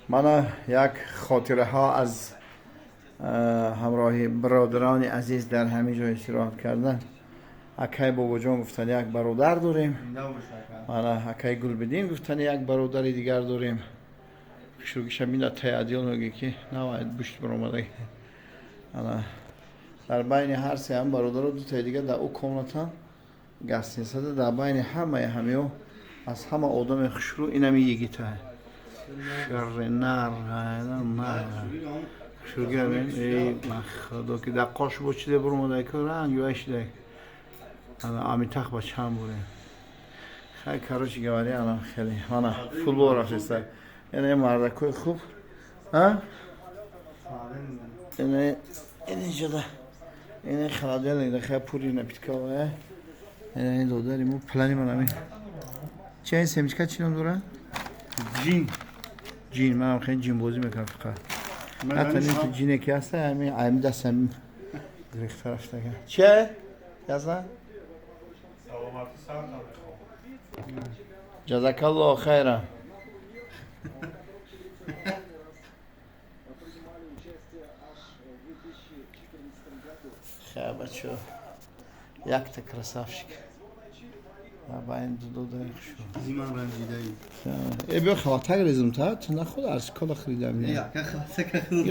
Мана як хотираҳо аз ҳамроҳи бародарони азиз дар ҳамин ҷо истироҳат кардан. Акай Бобоҷон гуфтан, як бародар дорем. Мана акай Гулбиддин гуфтан, як бародари дигар дорем. Хушругиша мина таядиёл мегӯ, ки навайд бушт баромада. Ана дар байни ҳар се ҳам бародаро, дутаи дигар дар ӯ комнатан, гостиницада. Дар байни ҳамаи ҳамиё аз ҳама одами хушрӯ инами йигита. Шарри нар, нар. Хушруги эй худо, ки дар қош бо чизе баромада, ки ранг вай шида. Ана амитах ба чанд бурем. Хай, короче говоря, ана хеле мана футбол рафтеста. Яъне мардакои хуб. А? Ине инҷода ине холодильник да хай пури напитка ва ине додари мо плани ман ами. Чи ин семечка чи ном дора? Ҷин. Ҷин. Манам хеле ҷинбозӣ мекунам фақат. Ҳатто ин ҷине ки ҳаста, ҳами ами дастам гирифта рафтага. Чия? Язна? Саломатӣ сартам мехоҳам. Ҷазакаллоҳ хайран. Хай, бачо. Якта красавчик. Дар байни ду додари хушу. Зиман ранҷидаи. Э, биё халатак резм, та ту нахуд аз кола харидам.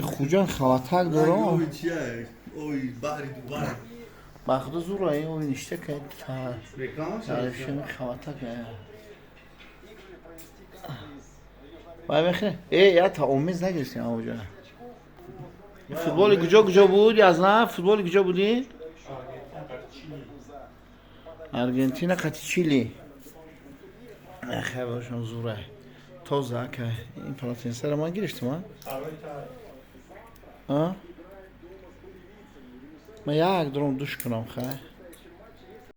И хуҷан халатак дорам. Ой, баҳри Дубай. Ба худо зура ин ои ништа ка та. Реклама. Тарифшини халатак. Вай мехе. Э, я та омез нагирифтем авҷа. Футболи куҷо куҷо буд? Язна, футболи куҷо будӣ? Аргентина қати Чили. Аргентина қати Чили. Хай, бошам зура. Тоза ака. Ин полотенцаро ман гирифтам, а? Сарои та. А? Ман як дуром душ кунам, хай.